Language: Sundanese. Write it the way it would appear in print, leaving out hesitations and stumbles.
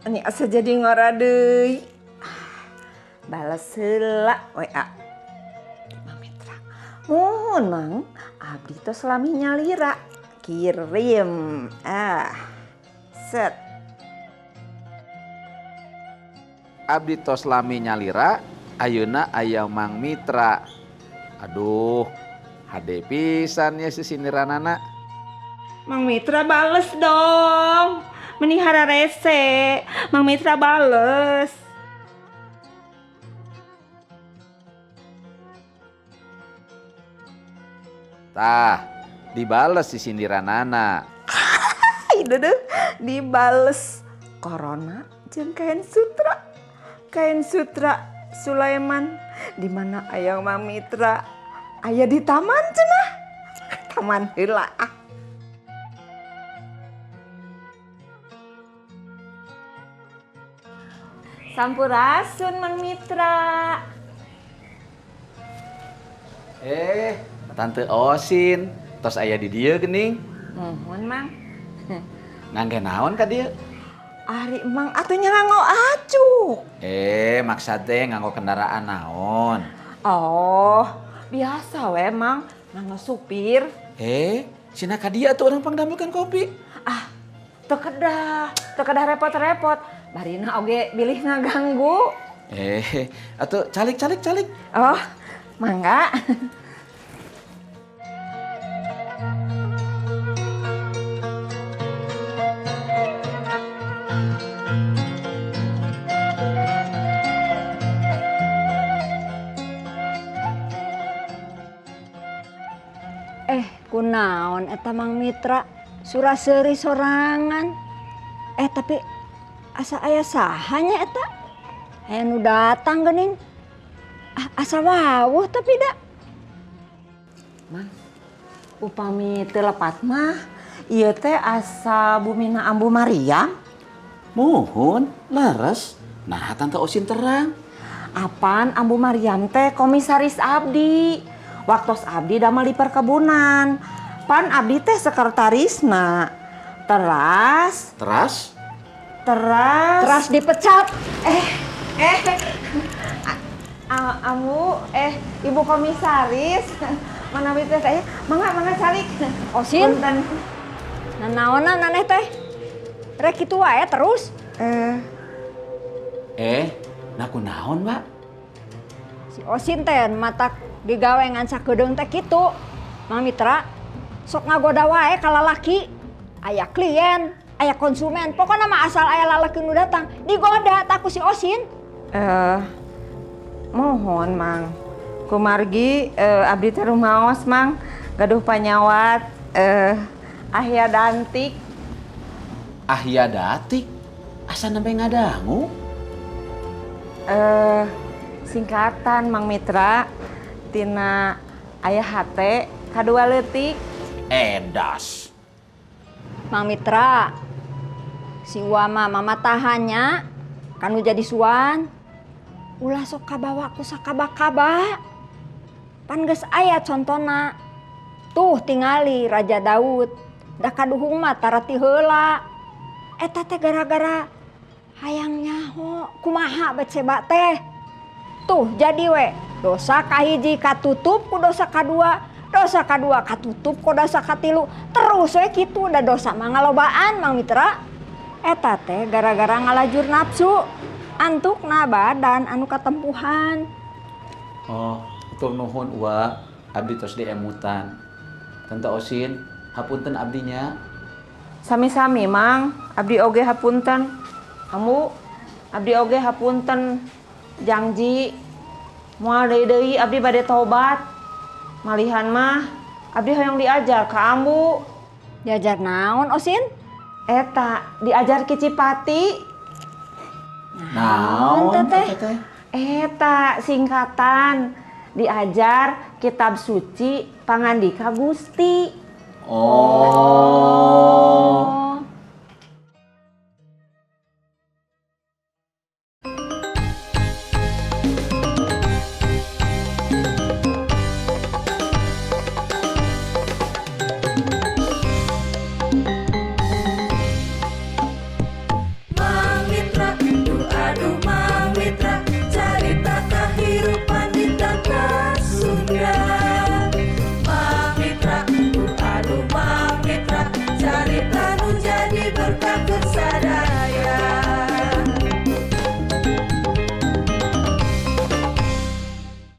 Ini asa jadi ngora deui. Bales heula WA. Mang Mitra. Muhun, Mang, abdi tos lami nyalira. Kirim. Ah. Set. Abdi tos lami nyalira, ayeuna aya Mang Mitra. Aduh, hade pisan ya sisindiranana. Mang Mitra, bales dong. Meni hararese. Mang Mitra, bales. Tah, dibales sisindiranana. Itu deh, dibales corona jeung kain sutra. Kain sutra Sulaiman, di mana aya Mang Mitra? Aya di taman cenah. Taman heula ah. Sampurasun, Mang Mitra. Eh, Tante Osin, tos aya di dieu geuning. Muhun, Mang. Ngangge naon ka dieu? Ari Mang atuh nya nganggo acuk. Eh, maksud teh nganggo kendaraan naon? Oh, biasa we, Mang, nganggo supir. Eh, sina ka dieu atuh urang pangdamelkeun kopi. Ah, teu kedah repot-repot. Barina oge bilih ngaganggu. Eh, atuh calik, calik, calik. Oh, mangga. Eh, kunaon eta Mang Mitra sura-seuri sorangan? Eh, tapi asa aya saha nya eta? Aya nu datang geuning. Ah, asa wawuh tapi da. Mang, upami teu lepat mah, ieu teh asa bumina Ambu Mariam. Muhun, leres. Nah, Tante Osin terang. Apan Ambu Mariam teh komisaris abdi. Waktos abdi damel di perkebunan. Pan abdi teh sekretarisna. Teras, Teras? Teras. Teras dipecat. Eh, eh, Ambu, eh, Ibu Komisaris. Manawi teh saya, mangga, mangga calik. Osin. Punten. Nanaonan maneh teh? Rek kitu wae terus. Eh, Eh, nah kunaon, Mbak? Si Osin teh matak digawe ngan sakedeung teh kitu. Mang Mitra sok ngagoda wae ka lalaki. Aya klien, aya konsumen, pokoknya mah asal aya lalaki nu datang, digoda tah ku si Osin. Eh, muhun, Mang. Kumargi abdi teh rumaos, Mang, gaduh panyawat ahya dantik. Ahya datik? Asa nembe ngadangu? Eh, singkatan, Mang Mitra, tina aya hate kadua leutik. Edas. Mang Mitra, si Uwa mah mama tahannya kanu jadi suan. Ulah sok kabawa ku sakaba-kaba. Pan geus aya contona. Tuh tingali Raja Daud. Da kaduhung mah tara ti heula. Eta teh gara-gara hayang nyaho kumaha Batseba teh. Tuh jadi we dosa kahiji katutup ku dosa kadua, dosa kadua katutup ku dosa katilu, terus we kitu da dosa mah ngalobaan, Mang Mitra. Eta teh gara-gara ngalajur nafsu, antukna badan anu katempuhan. Oh, hatur nuhun, Wa, abdi tos diemutan. Tante Osin, hapunten abdinya. Sami-sami, Mang, abdi oge hapunten. Ambu, abdi oge hapunten. Jangji moal deui deui, abdi bade tobat. Malihan mah abdi hoyong diajar ka Ambu. Diajar naon, Osin? Eta, diajar kicipati. Naon teteh? eta teh? Eta singkatan diajar kitab suci pangandika Gusti. Oh.